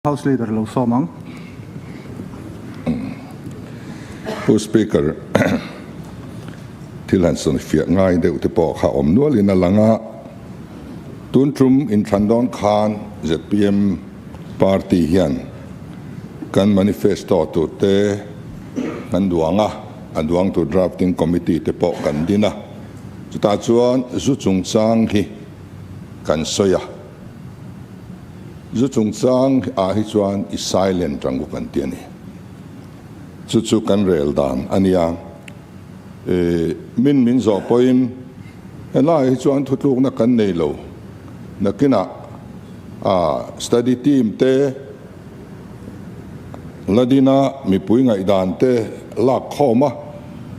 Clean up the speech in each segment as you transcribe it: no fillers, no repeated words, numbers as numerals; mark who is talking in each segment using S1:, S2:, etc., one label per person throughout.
S1: House Leader lo sawm ang.
S2: Pu Speaker, thil han sawifiah ngai deuh te pawh kha awm nualin a lang a. Tun tum inthlan dawn khan zpm party hian kan manifesto tur te kan duang a, a duang tur drafting committee te pawh kan din a. Chutah chuan zu chungchang hi kan sawi a. Zu chungchang ah hi chuan i silent ang u kan ti a ni. Chu chu kan rel dan a nia. I min min zawh pawhin helaiah hi chuan thutlukna kan nei lo. Nakinah a study team te ladina mipui ngaihdan te lak khawm a,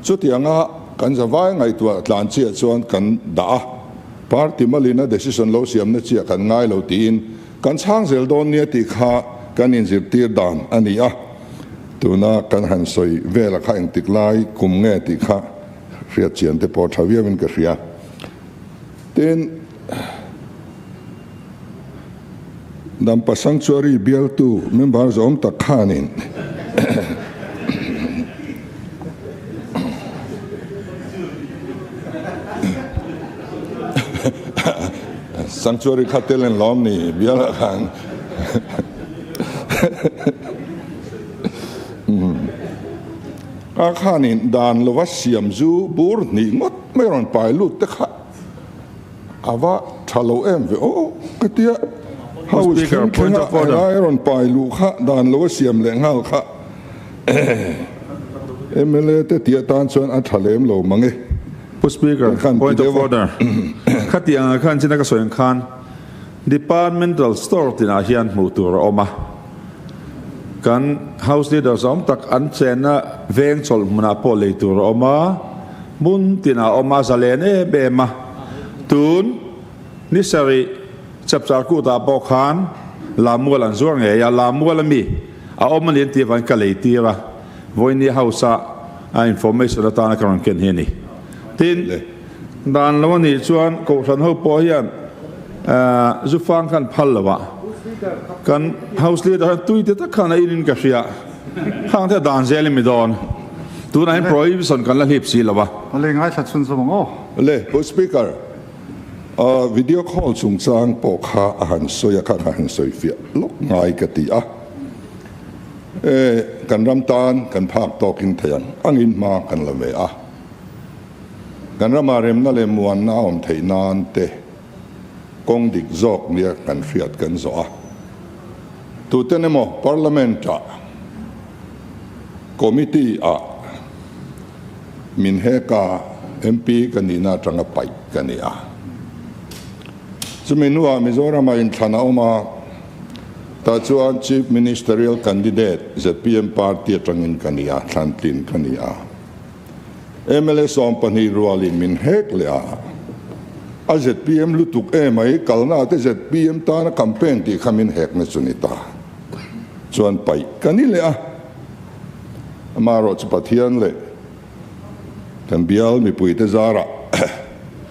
S2: chutianga kan zavai ngaihtuah tlan chiah chuan kan dah a. Party malina decision lo siamna chiah kan ngai lo tiin kan chhang zel dawn nia tih kha kan inzirtir dan a ni a. Tuna kan han sawi vela kha engtik lai kum nge tih kha hriat chian te pawh tha viauin ka hria. Tin, Dampa Sanctuary bialtu member zawm tak khanin Sanctuary kha tel in lawm ni bial ah khan a khanin dan lova siam zu bur hnih ngawt mai rawn pai lut te kha A va tha lo em ve aw ka tia. House thleng thleng a helai rawn pai luh kha dan lo a siam leh nghal kha mla te tih atan chuan a tha lem lo mang e.
S3: Pu Speaker, point of order. Khati anga khan china ka sawi ang khan Departmental store tinah hian hmuh tur a awm a. Kan House Leaders awm tak an chenna veng chawlh hmunah pawh lei tur a awm a, hmun tinah a awm a, zalen em em a. Tun ni sarih chapchar kutah pawh khan Lamual an zuar ngei a, Lamual ami a awm a ni an tih avangin ka lei tir a, vawiin House a information atana ka rawn ken hi a ni. Tin, dan lo a nih chuan Kohhran ho pawh hian Zufang khan phal lo a, kan House Leader hian tui te tak khan a in in ka hria, khang te a dan zel in mi dawn, tunah hian prohibition kan la hlip si lo a.
S1: Le ngaithla chhun zawm ang aw.
S2: Le Pu Speaker, video call chungchang pawh kha a han sawi a, kha kha han sawi fiah lawk ngai ka ti a. E, kan ram tan kan phak tawkin thei ang angin hma kan la ve a. Kan ramah remna leh muanna a awm theih nan te kawng dik zawk nia kan hriat kan zawh a. Tuten emaw Parliament-ah Committee-ah min heka MP ka nihna atanga paih ka ni a. Chumi hnuah Mizoramah inthlan a awm a, tah chuan Chief Ministerial Candidate zpm Party atangin ka ni a, thlantlin ka ni a. Mla 12 rualin min hek leh a, a zpm lutuk emai, kalna te zpm tana campaign tih kha min hekna chu ni ta chuan paih ka ni leh a. Amaherawhchu Pathian leh kan bial mipuite zarah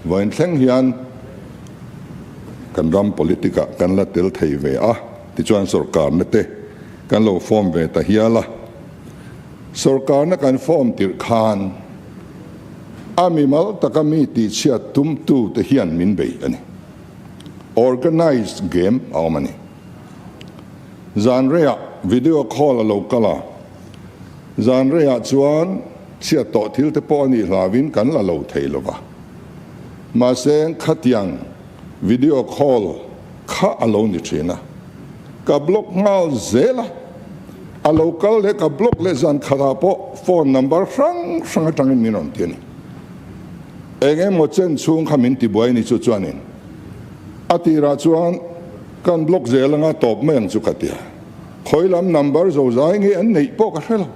S2: vawiin thleng hian kan ram politic ah kan la tel thei ve a, tichuan sawrkarna te kan lo form ve ta hial a. Sawrkarna kan form tirh khan a mimal taka mi tihchhiat tumtu te hian min bei a ni. Organised game a awm a ni. Zan reiah video call a lo kal a, zan reiah chuan chhiat tawh thil te pawh a nih hlauhin kan la lo thei lo va. Mahse khatiang video call kha a lo ni thin a. Ka block nghal zel a, a lo kal leh ka block leh zan khatah pawh phone number hrang hrang atangin min rawn ti a ni. Eng emaw chen chhung kha min tibuai ni chu chuanin a tirah chuan kan block zel anga tawp mai ang chu ka ti a, khawi lam number zo zai nge an neih pawh ka hre lo.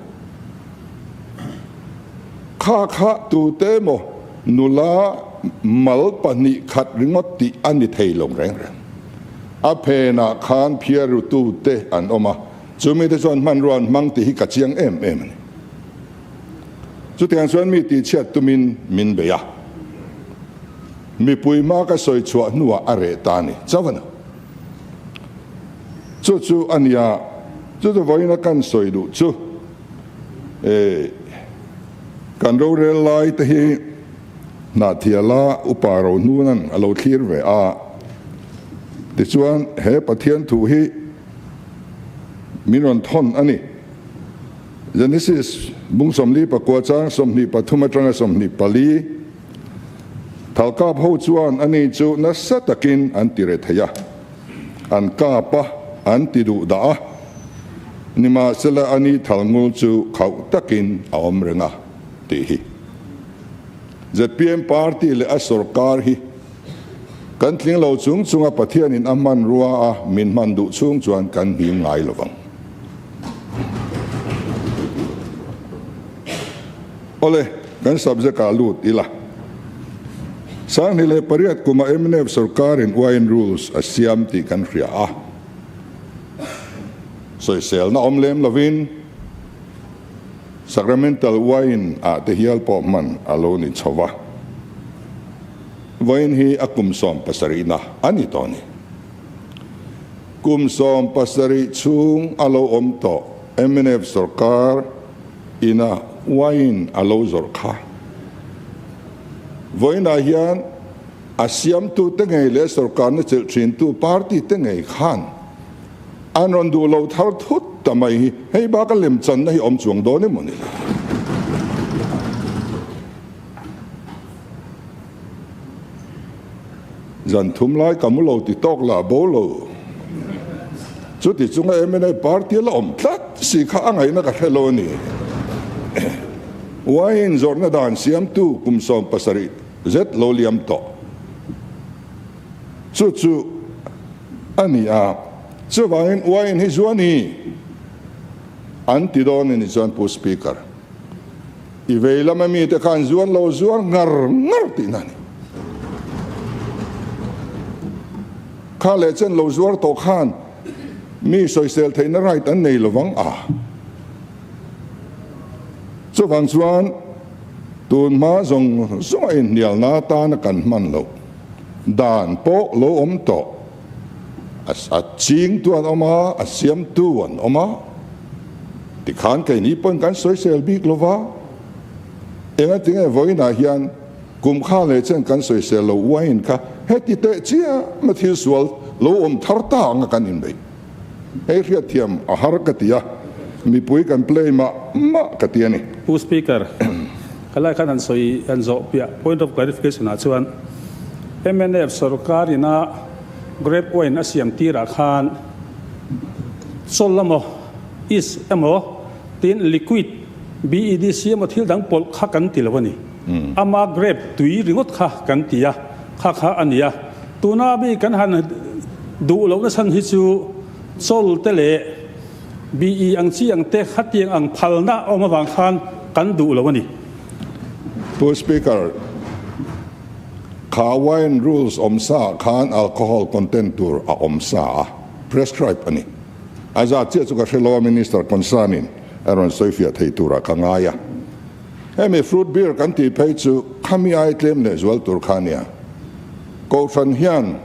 S2: Kha kha tute emaw nula mal 2 khat ringawt tih a ni thei lo reng reng. A phenah khan phiarrutu te an awm a, chumi te chuan hmanrua an hmang tih hi ka chiang em em a ni. Chutiang chuan mi tihchhiat tumin min bei a, mipui hma ka sawi chhuah hnuah a reh ta a ni chauh a ni. Chu chu a nia, chu chu vawiina kan sawi duh chu e kan rorel lai te hi Hnahthiala upa Rohnuna'n a lo thlir ve a. Tichuan he Pathian thu hi min rawn thawn a ni. Genesis bung 44 chang 23 atanga 24, Thalkap ho chuan ani chu nasa takin an ti re thei a, an kap a, an ti duh dah a, nimahsela ani thalngul chu khauh takin a awm reng a tih hi. Zpm party leh a sorkar hi kan tling lo chung chunga Pathianin a hmanrua a min hman duh chhung chuan kan hnim ngai lo vang. Awle, kan subject ah lut ila. 2008 kuma mnf sorkarin wine rules a siam tih kan hria a. Sawiselna awm lem lovin Sacramental wine ah te hial pawh hman a lo ni chho va. Vawiin hi a kum 70 na a ni tawh a ni. Kum 70 chhung a lo awm tawh mnf sorkar ina wine a lo zawrh kha. Vawiinah hian a siamtute ngei leh sorkarna chelh thintu party te ngei khan an rawn duh lo thar thut ta mai hi hei baka lemchanna hi awm chuang dawn emaw ni le? Zan thum lai ka mu lo ti tawk lah bo lo. Chuti chunga mna party a la awm tlat si kha a ngaihna ka hre lo a ni. Wine zawrhna dan siamtu kum 70 zet lo liam tawh. Chu chu a ni a, chuvangin wine hi zu a ni an ti dawn a ni chuan Pu Speaker. I vei lama mite khan zuan lo zuar ngar ngar tihna a ni. Kha leh chen lo zuar tawh khan mi sawisel theihna right an nei lovang a. Chuvang chuan tun hma zawng zawng a inhnialna atana kan hman loh dan pawh lo awm tawh. A chingtu an awm a, a siamtu an awm a. Tikhan keini pawn kan sawisel bik lo va, engatinge vawiinah hian kum kha leh chen kan sawisel lo uain kha heti teh chiam a thil sual lo awm thar ta anga kan inbeih. Hei hriatthiam a har ka ti a, mipui kan play mah mah ka ti a ni.
S4: Pu Speaker, ka lai khan han sawi han zawh piah point of clarification ah chuan mnf sorkar ina grape wine a siam tirah khan chawl emaw is emaw tin liquid BEDC emaw thil dang pawlh kha kan ti lo a ni. Ama grape tui ringawt kha kan ti a, kha kha a ni a. Tuna mi kan han duh lohna chhan hi chu chawl te leh BE ang chi ang te khatiang ang phalna a awm avang khan kan duh lo a ni.
S2: Pu Speaker, kha wine rules awm sa ah khan alcohol content tur a awm sa a, prescribe a ni. A zat chiah chu ka hre lo a, Minister concern in a rawn sawifiah thei turah ka ngai a. Hemi fruit beer kan tih phei chu khami ai tlem leh zual tur kha a nia. Kohhran hian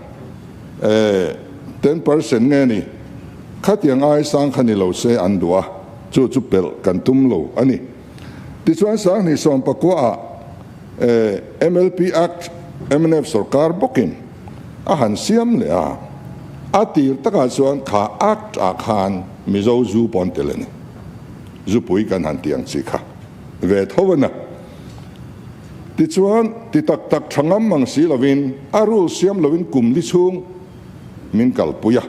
S2: 10% nge ni khatiang ai sang kha ni lo se an duh a, chu chu pelh kan tum lo a ni. Tichuan 2019 ah MLP Act mnf sorkar bawkin a han siam leh a, a tir takah chuan kha Act ah khan Mizo zu pawn tel a ni. Zupui kan han tih ang chi kha ve tho a na. Tichuan ti tak tak tha ngam mang si lovin a rule siam lovin kum li chhung min kalpui a.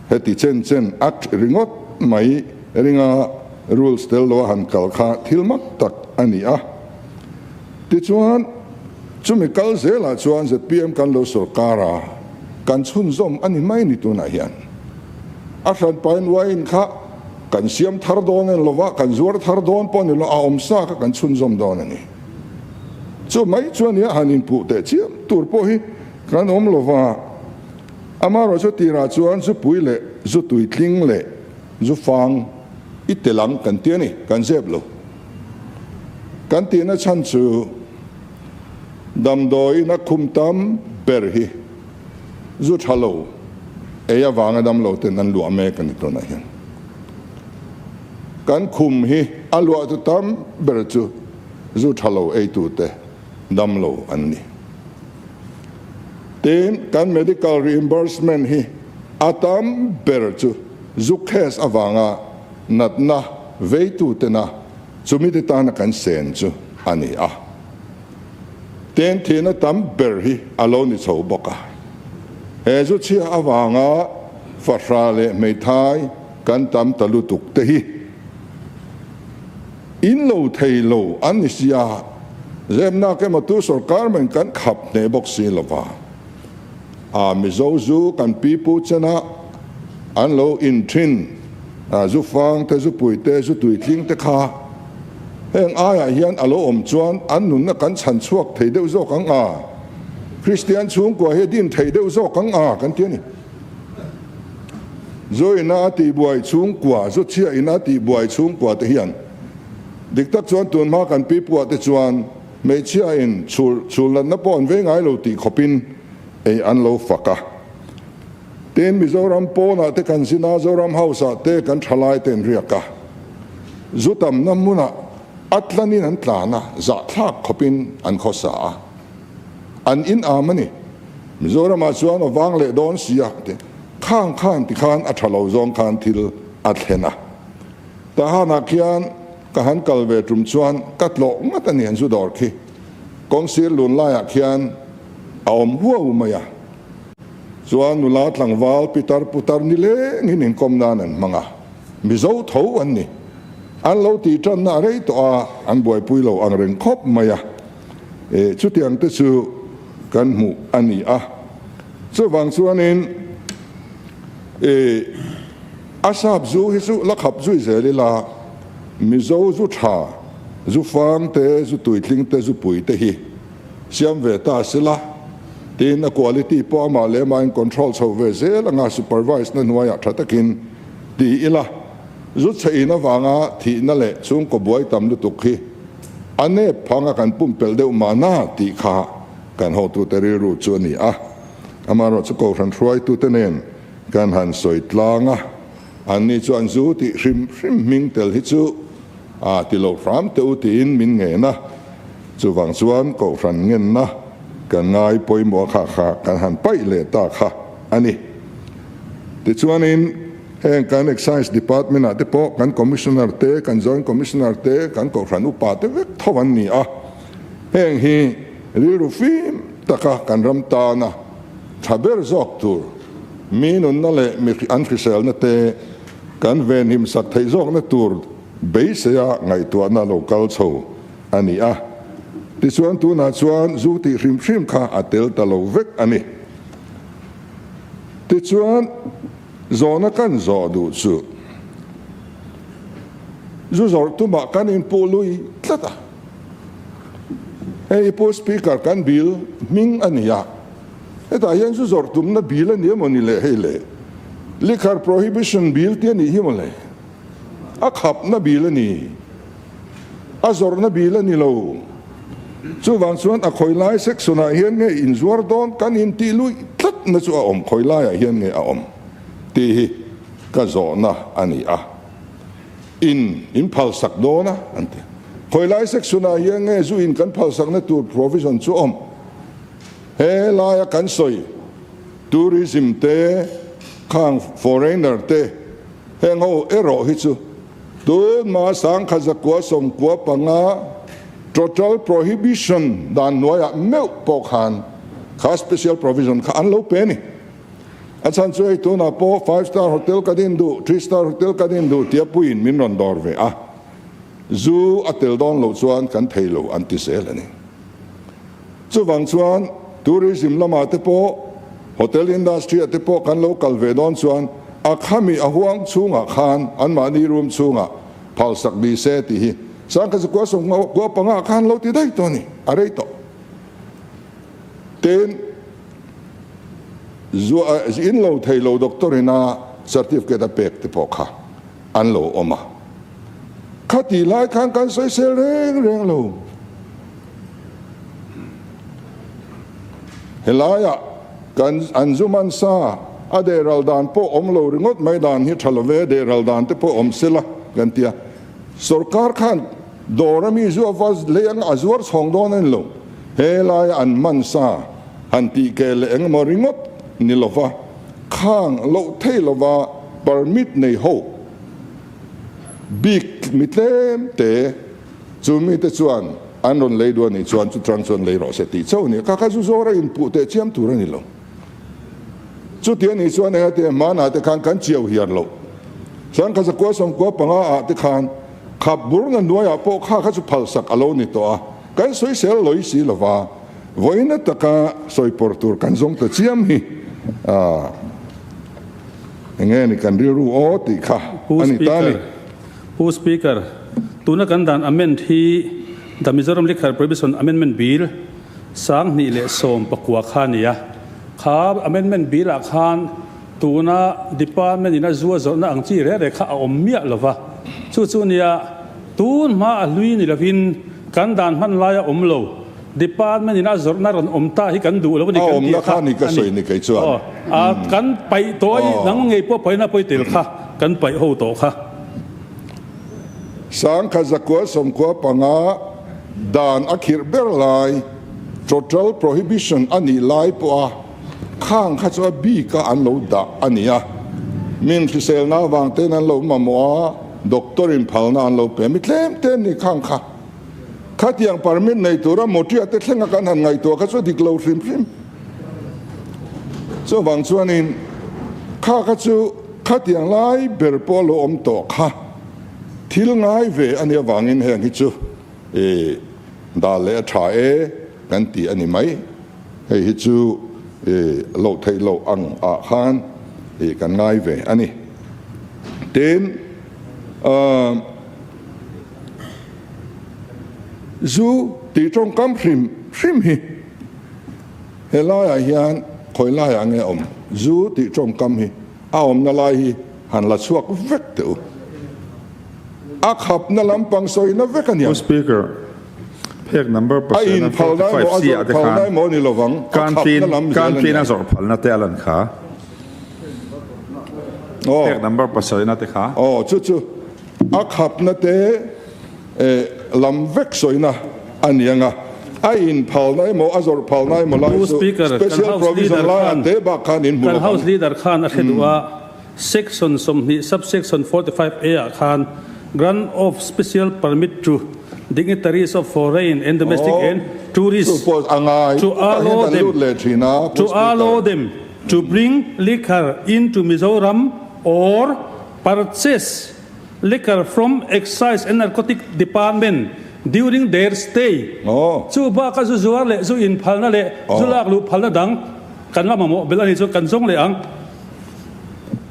S2: Heti chen chen Act ringawt mai ringa rules tel lo a han kal kha thil mak tak a ni a. Tichuan, chumi kal zelah chuan zpm kan lo sorkar a, kan chhunzawm a ni mai ni tunah hian. A hranpain wine kha kan siam thar dawn a ni lova, kan zuar thar dawn pawh a ni lo, a awm sa kha kan chhunzawm dawn a ni. Chu mai chuan nia han inpuh teh chiam tur pawh hi kan awm lova, amaherawhchu tirah chuan zupui leh zutuitling leh Zu fang i tel ang kan ti a ni, kan zep lo. Kan tihna chhan chu damdawiin a khum tam ber hi zu tha lo Ei avanga damlo ten an luah mek a ni tunah hian. Kan khum hi a luah tu tam ber chu zu tha lo eitute damlo an ni. Tin, kan medical reimbursement hi a tam ber chu zu case avanga natna veitutena chumite tana kan sen chu a ni a. Tin, thihna tam ber hi a lo ni chho bawk a. He zu chhia avanga fahra leh hmeithai kan tam ta lutuk te hi in lo thei lo an ni sia, zemnak emaw tu sorkar men kan khap hneh bawk si lova. A Mizo zu kan pipu chena an lo in thin zu fang te, zu pui te, zu tuitling te kha heng aiah hian a lo awm chuan an nunna kan chhan chhuak thei deuh zawk ang a, Kristian chhungkua hi a din thei deuh zawk ang a kan ti a ni. Zu ina a tihbuai chhungkua, zu chhia ina a tihbuai chhungkua te hian dik tak chuan tun hma kan pipuah te chuan hmeichhia in chhul chhulnatna pawh an vei ngai lo tih khawpin ei an lo fak a. Tin, Mizoram pawnah te kan zin a, Zoram House ah te kan thalai te an riak a. Zu tamna hmunah a tlanin an tlan a, zahthlak khawpin an khawsa a. An in am a ni. Mizoramah chuan a vang leh dawn si a ti. Khang khan ti khan a tha lo zawng khan thil a thlen a. Tahanah khian ka han kal ve tum chuan ka tlawh ngat a ni an zu dawr khi. Kawngsir lun laiah khian a awm huau mai a. Chuan nula tlangval pitar putar ni lengin inkawm nan an hmang a. Mizo tho an ni. An lo tih tanna a rei tawh a, an buaipui lo ang reng khawp mai a. E, chutiang te chu kan hmuh a ni a. Chuvang chuanin e, a sap zu hi chu la khap zui zel ila, Mizo zu tha, zu fang te, zu tuitling te, zu pui te hi siam ve ta sela, tin a quality pawh amah leh amah in control chho ve zel anga supervise na hnuaiah tha takin ti ila, zu chhe in avanga thihna leh chhungkaw buai tam lutuk hi A nep phanga kan pumpelh deuh mahna tih kha kan hotute rilru chu a ni a. Amaherawh chu Kohhran hruaitute nen kan han sawi tlang a, anni chuan zu tih hrim hrim hming tel hi chu a ti lo hram teh u tiin min ngen a. Chuvang chuan Kohhran ngenna kan ngai pawimawh kha kha kan han paih leh ta kha a ni. Tichuanin. Heng kan Excise Department ah te pawh kan Commissioner te, kan Joint Commissioner te, kan Kohhran upa te vek tho an ni a. Heng hi rilru fim taka kan ram tana tha ber zawk tur, mi nunna leh mi an hriselna te kan venhim sak theih zawkna tur beiseia ngaihtuahna lo kal chho a ni a. Tichuan tunah chuan zu tih hrim hrim kha a tel ta lo vek a ni. Tichuan. Zawhna kan zawh duh chu zu zawrh tumah kan inpuh lui tlat a. Hei Pu Speaker kan bill hming a ni a, hetah hian zu zawrh tumna bill a ni emaw ni le hei le, Liquor Prohibition Bill tih a nih hi maw le, a khapna bill a ni, a zawrhna bill a ni lo. Chuvang chuan a khawi lai section ah hian nge inzuar dawn kan intih luih tlat na chu a awm khawi lai ah hian nge a awm tih hi ka zawhna a ni a. In in phalsak dawn a an ti. Khawi lai section ah hian nge zu in kan phalsak na tur provision chu awm. He laia kan sawi tourism te khang foreigner te heng ho erawh hi chu Tunma sangkhat zakua sawmkua panga Total Prohibition dan hnuaiah meuh pawh khan kha special provision kha an lo pe a ni. A chhan chu hei tunah pawh five star hotel kan induh, three star hotel kan induh tia puiin min rawn dawr ve a, zu a tel dawn loh chuan kan thei lo an ti zel a ni. Chuvang chuan tourism lamah te pawh, hotel industry ah te pawh kan lo kal ve dawn chuan a khami a huang chhungah khan anmahni room chhungah phalsak ni se tih hi sangkhat zakua sawmkua panga khan lo ti daih tawh a ni, a rei tawh. Tin, in lo thei lo doctor ina certificate a pek te pawh kha an lo awm a. Khatih lai khan kan sawisel reng reng lo. Helaiah kan an zu man sa. A dehral dan pawh awm lo ringawt mai dan hi tha love, dehral dan te pawh awm sela kan ti a. Sorkar khan dawr a mi zu a va lei ang a zuar chhawng dawn a ni lo. He laia an man sa han tih ke leh eng emaw ringawt ni lova, khang loh thei lova permit nei ho bik mi tlem te chu mite chuan an rawn lei duh a nih chuan chu tang chuan lei rawh se tih chauh a ni a. Kha kha zu zawr a inpuh teh chiam tur a ni lo. Chuti a nih chuan enga te hmanah te khan kan chiau hian loh. Sangkhat zakua sawmkua panga ah te khan khap burna hnuaiah pawh kha kha chu phalsak a lo ni tawh a, kan sawisel lawi si lova, vawiina taka sawi pawr tur kan zawng ta chiam hi ah enge ni kan rilru aw tih kha
S4: Pu
S2: a ni ta a ni.
S4: Speaker, Pu Speaker, tuna kan dan amend hi The Mizoram Liquor Prohibition Amendment Bill, 2019 kha a ni a. Kha amendment bill ah khan tuna department in a zua zawrhna ang chi reh reh kha a awm miah lo va. Chu chu nia tun hma a hlui ni lovin kan dan hman lai a awm lo. Department in a zawrhna rawn awm ta hi kan duh lo a ni
S2: A
S4: kan tih
S2: awmna
S4: kha
S2: kha ni ka
S4: a ni.
S2: sawi ni kei chuan.
S4: Aw a kan paih tawh a i nang ngei pawh paihna pawi tel kha kan paih ho tawh kha.
S2: 1995 Dan a khirh ber lai, total prohibition a nih lai pawha khang kha chu a bika an lo dah a ni a. Min hriselna avang ten an lo mamawh a, doctor in phalna an lo pe a, mi tlem te an ni khang kha. Khatiang permit nei tura motia te thlenga kan han ngaihtuah kha chu a dik lo hrim hrim. Chuvang chuanin kha kha chu khatiang lai ber pawh a lo awm tawh kha. Thil ngai ve a nih avangin heng hi chu i dah leh a tha e kan ti a ni mai. Hei hi chu i loh theih loh ang ah khan i kan ngai ve a ni. Tin, zu tih tawngkam hrim hrim hi helaiah hian khawi laiah nge awm? Zu tih tawngkam hi A awmna lai hi han la chhuak vek teh u. A khapna lampang sawina vek a nia.
S3: Pu Speaker, phek number
S2: A
S3: pasarih
S2: in phal nai maw, a
S3: 45 C ah
S2: zawrh
S3: te
S2: phal
S3: khan
S2: nai maw ni lovang, a
S3: kan
S2: khapna
S3: tlin
S2: lam zel
S3: kan
S2: a
S3: tlin
S2: nia.
S3: a zawrh phalna te a lan kha.
S2: Aw.
S3: Phek number pasarihna te kha.
S2: Aw, chu chu a khapna te lam vek sawina a ni ang a, a in phalna emaw a zawrh phalna emaw lai
S4: Pu
S2: chu
S4: Speaker, kan
S2: special
S4: House
S2: provision
S4: Leader
S2: laiah
S4: khan
S2: te bak khan in hmu
S4: kan
S2: lovang.
S4: House Leader khan a hre duh a, Section 20 Sub-section 45 A ah khan Grant of Special Permit to Dignitaries of Foreign and Domestic
S2: Aw,
S4: and Tourists
S2: chu pawh a ngai.
S4: to
S2: Chutah hian
S4: allow
S2: kan
S4: them
S2: lut leh thin a, Pu
S4: to allow
S2: Speaker.
S4: them to bring liquor into Mizoram or purchase Liquor from Excise and Narcotic Department during their stay. Chu baka zu zuar leh zu in phalna leh zu lak luh phalna dang kan la mamawh belh a ni chuan kan zawng leh ang.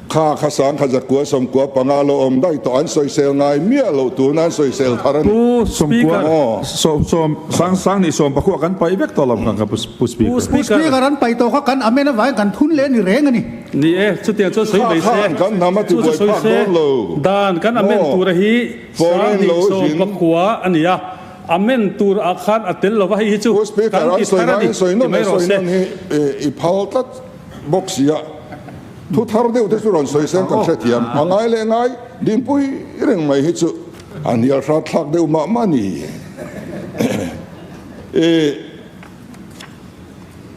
S2: Kha kha sang kha zakua sawmkua panga lo awm daih tawh an sawisel ngai miah loh tuna an sawisel thar a ni.
S4: Pu Speaker.
S3: Sawm sawm sang sang nih sawm pakhua kan paih vek tawh lo kan kha Pu Speaker.
S4: Pu
S1: Pu Speaker an paih tawh kha kan amen avangin kan thun leh a ni reng a ni.
S4: Ni e, chutiang chuan sawi mai se, chu chu sawi se, dan kan amend tura hi 2010 a ni a, amend tur ah khan a tel lova, hei hi chu kan ti thar a ni ti mai rawh se.
S2: I phal tlat bawk si a, thu thar deuh te chu rawn sawi se kan hrethiam, a ngai leh ngai dinpui reng mai hi chu a hnial hrat thlak deuh mah mah a ni.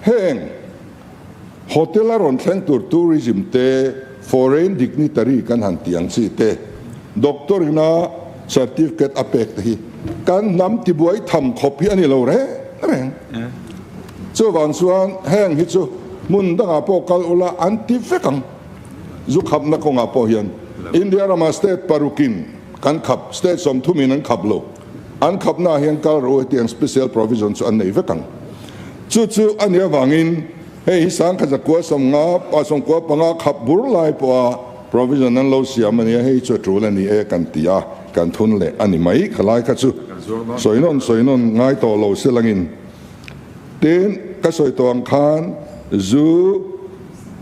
S2: Heng. Hotel a rawn thleng tur tourism te, foreign dignitary kan han tih ang chi te, doctor ina certificate a pek te hi kan hnam tibuai tham khawp hi a ni lo reng reng. Chuvang chuan heng hi chu hmun dangah pawh kal ula an ti vek ang. Zu khapna kawngah pawh hian India rama state parukin kan khap, state sawmthumin an khap lo. An khapnaah hian kal rawh u hetiang special provision chu an nei vek ang. Chu chu a nih avangin hei hi 10,000 sawmnga pa sawmkua panga khap bur lai pawha provision an lo siam a nia, hei chu a tul a ni e kan ti a, kan thun leh a ni mai khalai kha chu sawi nawn sawi nawn ngai tawh lo se langin. Tin, ka sawi tawh ang khan zu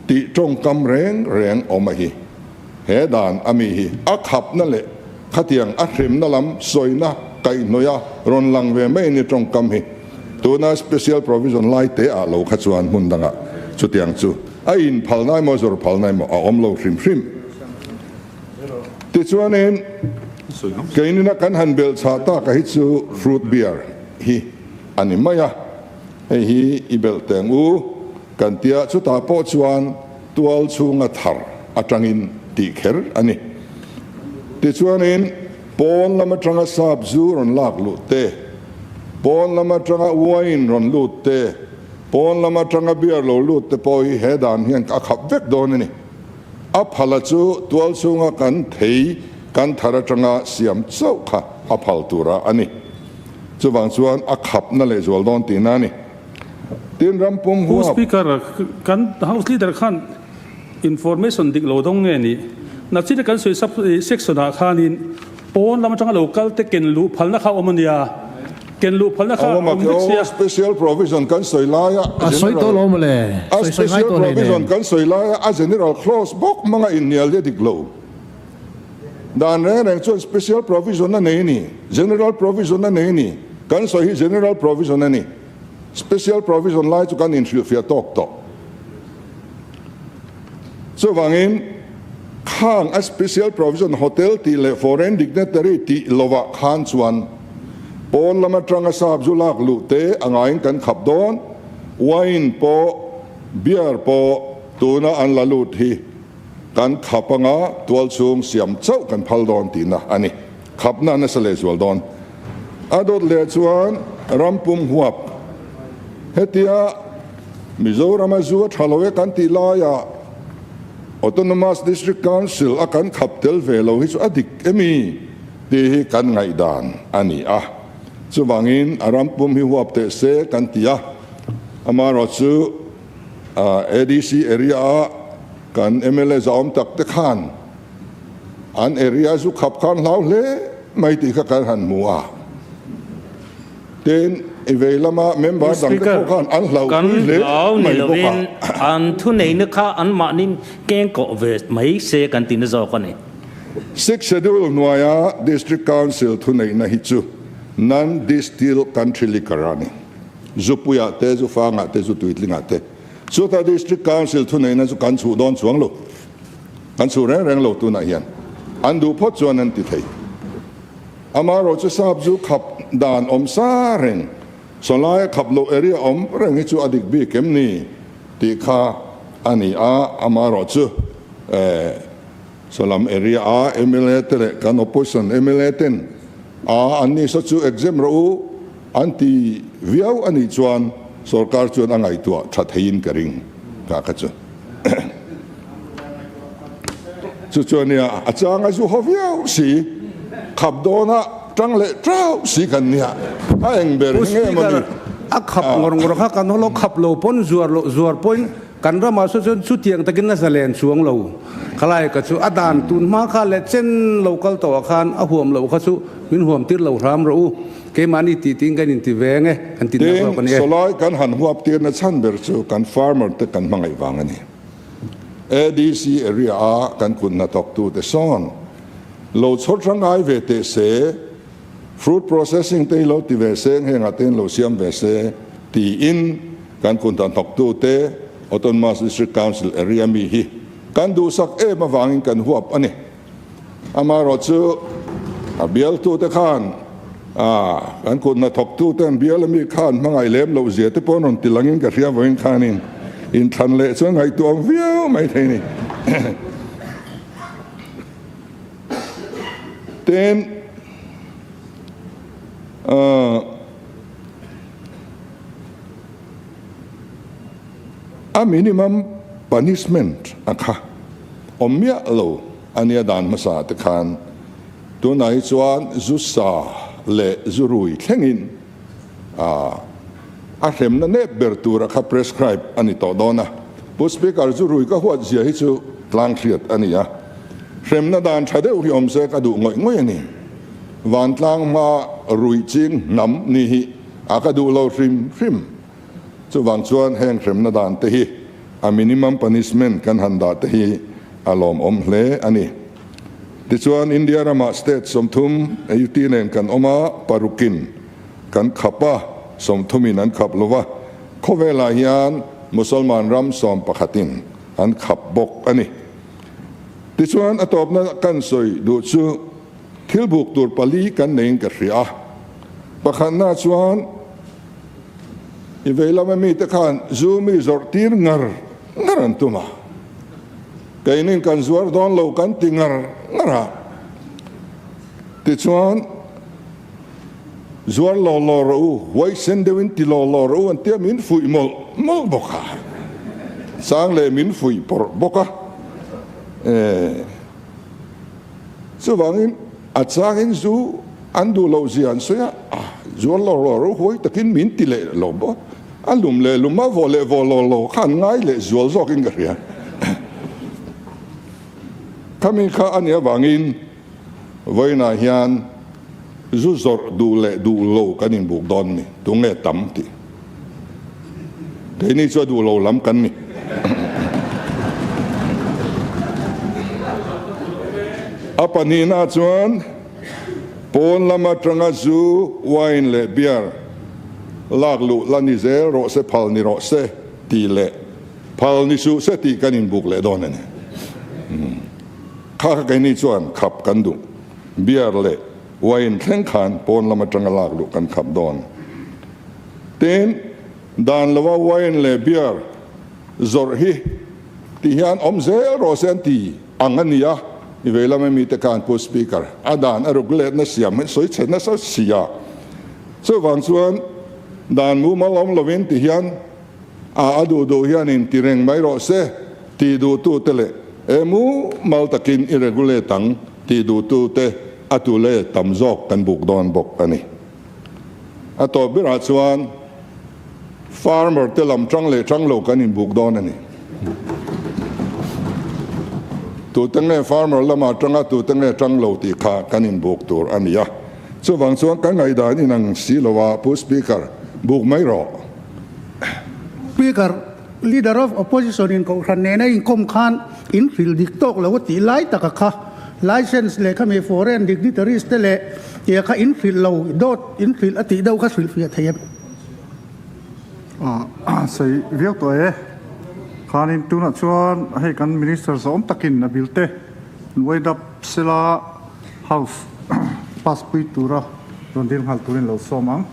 S2: tih tawngkam reng reng awm a hi. He dan a mi hi a khapna leh khatiang a hremna lam sawina kaihhnawih a rawn lang ve mai ni tawngkam hi tuna special provision lai te ah lo kha chuan hmun dangah chutiang chu A in phalna emaw zawr phalna emaw a awm lo hrim hrim. Tichuanin keinina kan han belh chhah tak a hi chu fruit beer hi a ni mai a, hei hi i belh teng u kan tia chutah pawh chuan tual chhunga thar atangin tih kher a ni. Tichuanin pawn lam atanga sap zu rawn lak luh te, pawn lam atanga wine rawn lut te, Pawn lam atanga beer lo lut te pawh hi he dan hian a khap vek dawn a ni. A phala chu tual chhunga kan thei kan thar atanga siam chauh kha a phal tura a ni. Chuvang chuan a khapna leh zual dawn tihna a ni. Tin ram pum
S4: Pu
S2: huap.
S4: Speaker, kan House Leader khan information dik lo dawng nge ni? Nachina kan sawi sub section ah khanin Pawn lam atanga lo kal te ken luh phalna kha awm a nia. Ken luh phalna kha awm vek sia.
S2: Special provision kan sawi laia
S1: A sawi tawh lo maw le?
S2: A
S1: Sawi sawi ngai
S2: special
S1: tawh hlei
S2: provision
S1: nen.
S2: kan sawi laia a general clause bawk hmanga inhnial hi a dik lo. Dan reng reng chuan special provision a nei a ni, general provision a nei a ni. Kan sawi hi general provision a ni. Special provision lai chu kan inhrilhfiah tawk tawh. Chuvangin, khang a special provision hotel tih leh foreign dignitary tih lovah khan chuan pawn lam atanga sap zu lak luh te a ngaiin kan khap dawn, wine pawh, beer pawh tuna an la lut hi kan khap anga tualchhung siam chauh kan phal dawn tihna a ni. Khapna nasa leh zual dawn. A dawt leh chuan ram pum huap. Hetia Mizorama zu a tha lo e kan tih laiah Autonomous District Council a kan khap tel ve lo hi chu a dik emi tih hi kan ngaihdan a ni a. Chuvangin a ram pum hi huap teh se kan ti a. Amaherawhchu ADC area a kan mla zahawm tak te khan An area zu khap khan hlau hle mai tih kha kan han hmu a. Tin, i vei lama member dang te pawh khan an hlauhpui hle mai bawk a.
S5: An thuneihna kha anmahni keng kawh ve mai se kan tihna zawk a ni.
S2: Sixth Schedule hnuaia District Council thuneihna hi chu non-distilled country liquor a ni. Zupuiah te, zufangah te, zutuitlingah te. Chutah District Council thuneihna chu kan chhuh dawn chuang lo. An chhuh reng reng lo tunah hian an duh phawt chuan an ti thei. Amaherawh chu sap zu khap dan awm sa reng, sawlaia khap loh area awm reng hi chu a dik bik em ni tih kha a ni a, amaherawh chu sawlam area a mla te leh kan opposition mla ten a an ni saw chu exempt rawh u an ti viau a nih chuan sorkar chuan a ngaihtuah tha theiin ka ring kha kha chu. Chu chu ania, a chang a zu haw viau si, khap dawna tang leh tauh si kan nia, a eng ber hi nge maw ni?
S6: A khap ngawr ngawr kha kan hawlh a, khap lo pawn zuar loh zuar pawhin kan ramah saw chuan chutiang takin a zalen chuang lo. Khalai ka chu a dan tun hma kha leh chen lo kal tawhah khan a huam loh kha chu min huam tir lo hram rawh u. Keimahni tih tiin kan inti veng e, kan ti nak zawk a ni e.
S2: Tin, sawlai kan han huap tirna chhan ber chu kan farmer te kan hmangaih vang a ni. ADC area a kan kut hnathawktute sawn lo chhawr thangai ve teh se, fruit processing te hi lo ti ve se, nghengah te in lo siam ve se tiin kan kut hnathawktute Autonomous District Council area mi hi kan duhsak em avangin kan huap a ni. Amaherawh chu a bialtute khan kan kut hnathawktuten bial ami khan hmangaih lem loh zia te pawh an rawn ti langin ka hria vawiin khanin inthlan leh chuan ngaihtuah ang viau mai thei ni. Tin, a minimum punishment a kha awm miah lo a nia dan hmasa te khan tunah hi chuan zu sa leh zu rui thlengin a hremna nep ber tura kha prescribe a ni tawh dawn a. Pu Speaker, zu rui ka huat zia hi chu tlang hriat a ni a, hremna dan tha deuh hi awm se ka duh ngawih ngawih a ni. Vantlang hma rui ching hnam ni hi a ka duh lo hrim hrim. Chuvang chuan heng hremna dan te hi a minimum punishment kan han dah te hi a lawmawm hle a ni. Tichuan India ramah state 30 UT nen kan awm a, parukin kan khap a, sawmthumin an khap lo va. Khawvelah hian Musalman ram sawm pakhatin. an khap bawk a ni. Tichuan a tawpna kan sawi duh chu thil buk tur pali kan neiin ka hria a. Pakhatna chuan i vei lama mite khan zu mi zawrh tir ngar ngar an tum a. Keinin kan zuar dawn lo kan ti ngar ngar a. Tichuan zuar law law rawh u, huaisen deuhin ti law law rawh u an tia min fuih mawlh mawlh bawk a. Chang leh min fuih pawrh bawk a. Eh, chuvangin a changin zu an duh loh zia an sawi a, zuar law law rawh u, huai takin min ti leh lo bawk. A lum leh lum a, vawh leh vawh law law kha an ngai leh zual zawkin ka hria. Khami kha a nih avangin vawiinah hian zu zawrh duh leh duh lo kan inbuk dawn ni, tunge tam tih. Keini chu a duh lo lam kan ni. A pahnihna chuan pawn lam atanga zu, wine leh beer lak luh la ni zel rawh se, phal ni rawh se tih leh phal ni suh se tih kan inbuk leh dawn a ni. Kha kha keini chuan khap kan duh. Beer leh wine thleng khan pawn lam atanga lak luh kan khap dawn. Tin, dan lova wine leh beer zawrh hi ti hian awm zel rawh se an ti ang a ni a, i vei lama mite khan Pu Speaker, a dan a ruk letna siam hi sawi chhe nasa si a. Chuvang chuan dan mumal awm lovin ti hian a a duh duh hianin ti reng mai rawh se tih duhtute leh e mumal takin i regulate ang tih duhtute a tu leh tam zawk kan buk dawn bawk a ni. A tawp berah chuan farmer te lam tang leh tang lo kan inbuk dawn a ni. Tute nge farmer lamah tanga tute nge tang lo tih kha kan inbuk tur a ni a. Chuvang chuan kan ngaihdan inang si lo a, Pu Speaker, buk mai rawh.
S1: Speaker, Leader of Opposition in Kohhran nena inkawm khan in hrilh dik tawk lo a tih lai taka kha License leh khami foreign dignitaries te leh tia kha in hrilh lo, dawt in hrilh a tih deuh kha hrilh fiah thei em?
S7: Sawi viau tawh e. Khanin tunah chuan hei kan Minister zawm takin a bill te an wind up sela House pass pui tura rawn dil nghal turin lo sawm ang.